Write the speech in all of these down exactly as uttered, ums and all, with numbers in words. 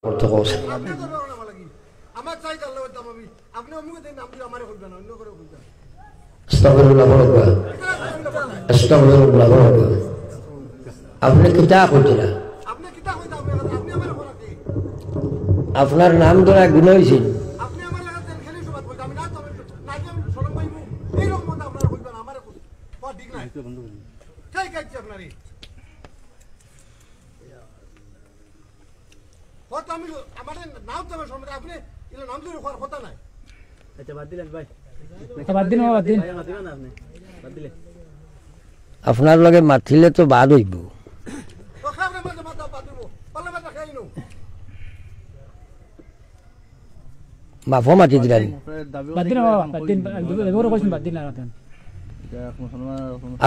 করতে কস। আপনি তো ধরো না, আমার লাগি। আমার চাই তার লগে দাম আমি। আপনি অমুকে দেন, নাম দিয়ে আমারে কইবেন, অন্য করে কইবেন। আস্তাগফিরুল্লাহ, বড় কথা। আস্তাগফিরুল্লাহ, বড় কথা। আপনি কিতা কইতরা? আপনি কিতা কইতা? আপনি, আপনি আমারে করা কি? আপনার নাম ধরা গুণ হইছে। আপনি আমার লাগা দেন, খেলে সবাই কইতা। আমি না তো, আমি না তো, আমি শরম পাইবো। এই রকম কথা আপনারা কইবেন, আমারে কইবেন। ঠিক আছে, আপনারই। হয়তো আমি, আমার নাম তো আমার সম্বন্ধে আপনি ইলা নাম ধরে হওয়ার কথা নাই। আচ্ছা, বাদ দিলেন ভাই। আচ্ছা, বাদ দিন, বাদ দিন। ভাই, আমার দিবেন না আপনি? বাদ দিলে। আপনার লগে মাতিলে তো বাদ হইব। তো খাবরে মাঝে মাথা বাদ দিব। পাল্লা মাথা খাই নো। মাফও মাতি দিলেন। বাদ দিন, বাবা, বাদ দিন। এবার কইছেন বাদ দিন আর মাতেন।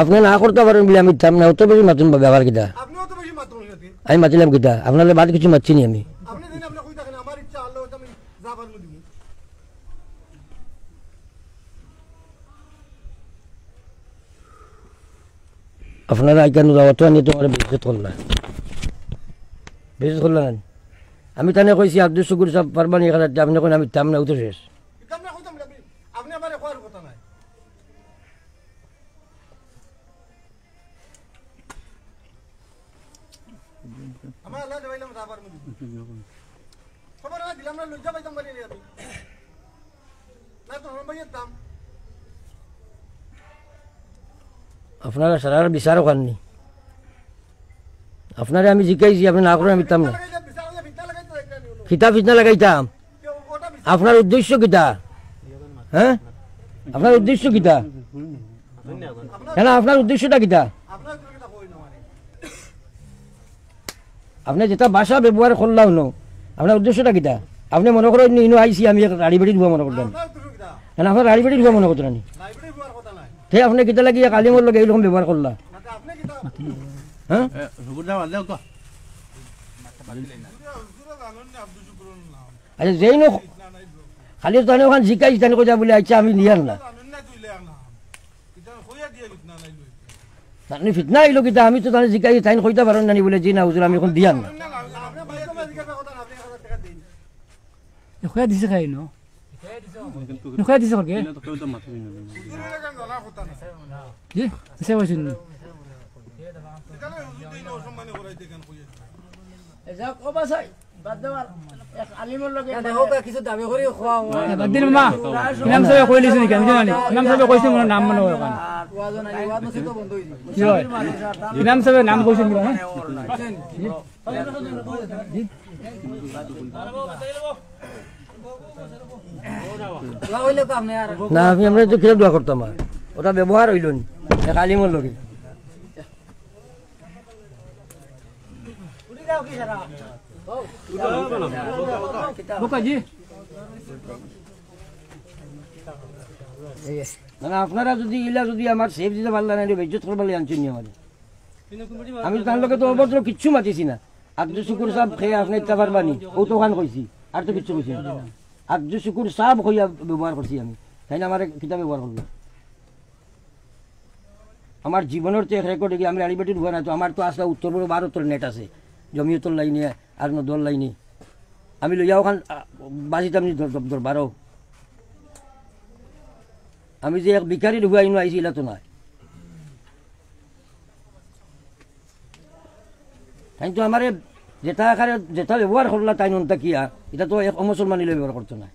আপনি না করতে পারেন বলে আমি দিতাম না, অত বেশি মাতুন বা ব্যবহার কিতা? আপনি অত বেশি মাতুন না। আমি মাতিলাম কিতা? আপনার বাদ কিছু মাতছি নি আমি। আপনি দিন, আপনি কই থাকেন, আমার ইচ্ছা আল্লাহ হয়তো আমি যাবার মধ্যে। আপনারা আইকানো যাওয়া তো আনিয়ে তোমার বেইজ্জত করলা। বেইজ্জত করলা না? আমি তানে কইছি, "আব্দুল শুকুর সাহেব পারবা নি এক হাজার টিয়া?" আপনি কইন, "আমি দিতাম না, ও তো শেষ।" দিতাম না, কইতাম না, আপনি, আপনি আমারে কওয়ার কথা নাই। আমার আল্লাহ দেবাইলাম যাবার মধ্যে। সবার আগে দিলাম না, লজ্জা পাইতাম পারি না আমি। না তো, আমার ভাইয়ের দাম। আপনারা সারার বিচারও খাননি। আপনারে আমি জিকাইছি, আপনি না করেন, আমি দিতাম না। বিচার হইলে বিচার হইলে ফিতনা লাগাইতে দেখলেন নি? কিতা ফিতনা লাগাইতাম? কেউ ওটা বিচার আপনার উদ্দেশ্য কিতা? হ্যাঁ? আপনার উদ্দেশ্য কিতা? আপনার কেন, আপনার উদ্দেশ্যটা কিতা? আপনার উদ্দেশ্য কিতা কই না মানে? আপনি যেটা ভাষা ব্যবহার করলা হলো, আপনার উদ্দেশ্যটা কিতা? আপনি মনে করেন নি, ইনো আইছি আমি এক রাড়ি বেড়ি ধুয়া মনে করলেন। আপনার উদ্দেশ্য কিতা? কেন আপনার রাড়ি বেড়ি ধুয়া মনে করতেন নি? রাড়ি বেড়ি ধুয়ার কথা নাই। তে আপনি কিতা লাগি এক আলিমর লগে এইরকম ব্যবহার করলা? না, তে আপনি কিতা? হ্যাঁ? এ, হুজুর না, বাদ দেও তো। হুজুরে জানেন না আব্দুল শুকুরর নাম। আচ্ছা, যেই নো, খালি তো তানে ওখান জিকাই, তানে কইতা বলে, "আচ্ছা, আমি নিয়ার না।" জানেন না তুই লেয়ার নাম। তানে ফিতনা আইলো কিতা? আমি তো তানে জিকাই, তাইন কইতা পারইন না নি বলে, "জি না হুজুর, আমি এখন দিয়ার না।" এ কইয়া দিছে খাই ন? এ কইয়া দিছে ককে? জি, দিছে কইছইন নি? এ যাক, ও বাসাই। বাদ দেওয়ার এক আলিমর লগে না, দেখো, কিছু দাবি করি খোয়া হয়। বাদ দিন মা। ইমাম সাহেব কইলিছইন নি, আমি জানি। ইমাম সাহেব কইছইন, ওনার নাম মনে হয় ওখানে। আর ওয়াজ নাই, ওয়াজ মসজিদ তো বন্ধ হইছে। কি হয়? ইমাম সাহেব নাম কইছইন নি, হ্যাঁ? দোয়া হইলে তো আপনি আর না, আমি, আমরা তো কিলা দোয়া করতাম আর। ওটা ব্যবহার হইল নি। এক আলিমর লগে। বোকা জি। মানে আপনারা যদি ইলা যদি আমার সেফ দিতে পারলা না, এটা বেইজ্জত করবার লাগি আনছইন নি আমারে। আমি তো তার লগে তো অভদ্র কিচ্ছু মাতিছি না। আব্দুল শুকুর সাহেব খেয়ে আপনি দিতে পারবা নি? ও তো ওখান কইছি, আর তো কিচ্ছু কইছি না। আব্দুল শুকুর সাহেব কইয়া ব্যবহার করছি আমি, তাইন আমারে কিতা ব্যবহার করলো? আমার জীবনের তো এক রেকর্ড কি, আমি রাড়ি বেটি ঢুকা না তো, আমার তো আজকে উত্তর বড় ভারতর নেট আছে, জমিয়তর লাইনে আর নদর লাইনে। আমি লইয়া ওখান, আ, বাজিতাম নি দর-, দর-, দরবারও। আমি যে এক ভিখারি ঢুকা ইনো আইছি, ইলা তো নাই। তাইন তো আমারে যেটা আকারে, যেটা ব্যবহার করলা, তাইন অন্তা কিয়া, এটা তো এক অমুসলমানি লইয়া ব্যবহার করতো না।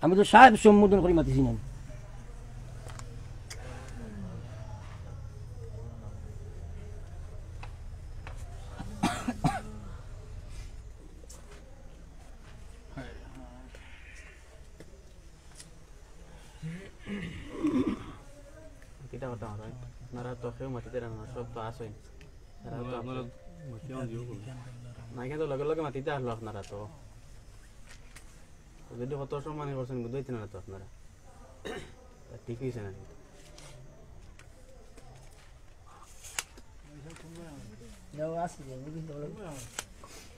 আমি তো সাহেব সম্বোধন করি মাতিছি না। কিতা কথা মাতইন? আপনারা তো কেউ মাতিতে না, সব তো আছইন। তারা তো আপনারা আছইন। মাতিয়া দিও বলে। না, কিন্তু লগে লগে মাতিতে আসলো আপনারা তো। যদি কত সম্মানী করছেন, বুঝতে না তো আপনারা। তা ঠিক হইছে না। যাও, আসি যাও, বুঝি তো বলো।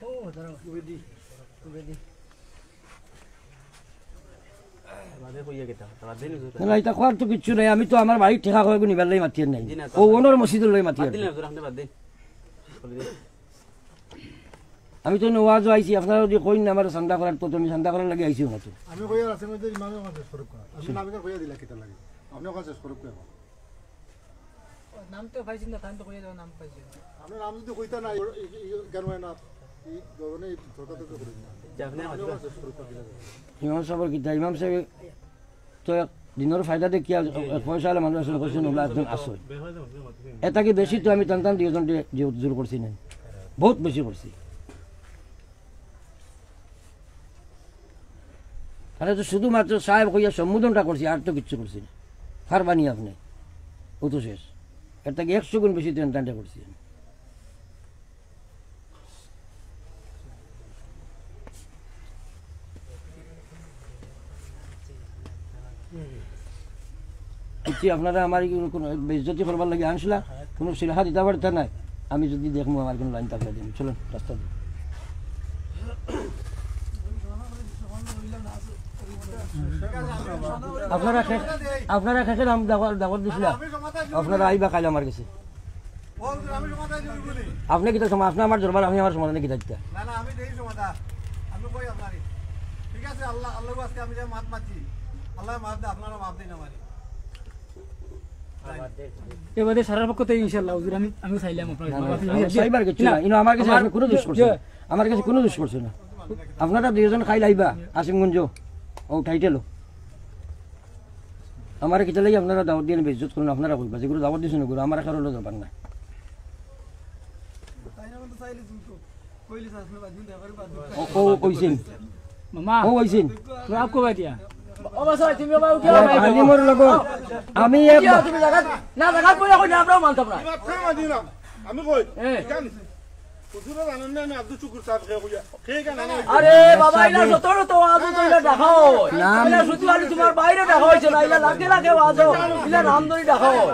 ও, ধরো। উবেদি। উবেদি। বাদে কইয়া গেতা, বাদ দিন হুজুর। না, না, এটা কওয়ার তো কিচ্ছু নাই। আমি তো আমার বাড়ির ঠেকা কয়েকগু নিবার লাগি মাতিয়ার নাই। জি না, ও, ওনর মসজিদর লাগি মাতিয়ার। বাদ দিন হুজুর, আপনি বাদ দিন। আমি তো নওয়াজও আইছি, আপনারা যদি কইন না আমার চান্দা করার, তো আমি চান্দা করার লাগি আইছি মাত্র। আমি কইয়ার আছে মধ্যে ইমামে আমার শেষ করুক না। আপনি নামে কইয়া দিলা কিতা লাগে? আপনি ওখানে শেষ করুক না। নাম তো পাইছেন না, তাই তো কইয়া দেওয়া নাম পাইছেন। আপনি নাম যদি কইতা না, এই, এই, এই কেন হয় না? এই ধরনের এই তর্কাতর্কি করেন না। আপনি ওখানে শেষ করুক না, কিতা লাগে? ইমাম সাহেব কিতা, ইমাম সাহেব তো এক দিনের ফায়দা দেখিয়া এক পয়সা আলা মানুষ আসলে কইছেন, ওগুলা একজন আসল। এটা কি বেশি তো আমি টানতাম দুইজন দিয়ে, দিয়ে জোর করছি না, বহুত বেশি করছি। তাহলে তো শুধুমাত্র সাহেব কইয়া সম্বোধনটা করছি, আর তো কিচ্ছু করছি না। হারবানি আপনি, ও তো শেষ। এর থেকে একশো গুণ বেশি তো টানটা করছি আমি। বুঝছি, আপনারা আমার এই কোনো বেইজ্জতি করবার লাগি আনছিলা, কোনো সিলহা দিতে পারতা নাই। আমি যদি দেখবো আমার কোনো লাইন থাকলে দিন, চলুন রাস্তা দিন। আপনারা শেষ, আপনারা শেষে নাম দাওয়াত, দাওয়াত দিছিলা, আপনারা আইবা কাইল আমার গেছে। ও, আমি সমাধান করি বলি। আপনি কিতা সমা-, আপনি আমার দরবার, আমি আমার সমাধানে কিতা দিতা? না, না, আমি দেই সমাধান। আমি কই আপনারে। ঠিক আছে, আল্লাহ, আল্লাহ আজকে আমি যে মাত মারছি, আল্লাহ মাফ দে, আপনারা মাফ দিন আমারে। এবারে সারার পক্ষ থেকে ইনশাআল্লাহ হুজুর, আমি, আমি চাইলাম আপনার না, না, মাফ। আমি চাইবার কিছু না। ইনো আমার কাছে আমার আপনি কোনো দোষ করছেন না। আমার কাছে কোনো দোষ করছেন না। আপনারা দুইজন কাইল আইবা, আসিমগঞ্জ, ও টাইটেল। আমারে কিতা লাগি আপনারা দাওয়াত দিয়ে বেইজ্জত করুন, আপনারা কইবা, যেগুলো দাওয়াত দিছেন ওগুলো আমার কারো দরকার নাই। ও, ও কইছেন। মামা, ও কইছেন। তুমি আপ কো বাটিয়া। ও বাসা, তুমি বাবা উঠে আরে, আলিমর লগর। আমি এক তুমি জায়গা, না, জায়গা কই এখন আমরাও মানতাম না। আমি কই? হ্যাঁ। হুজুরে জানেন না, আমি আব্দুল শুকুর সাহেব কে কইয়া। কে কেন আনে? আরে বাবা, ইলা যত তো আজ তো ইলা দেখা হয়। না, ইলা শুধু আজ তোমার বাইরে দেখা হয়েছে না, ইলা লাগে লাগে আজ। ইলা নাম ধরে দেখা হয়।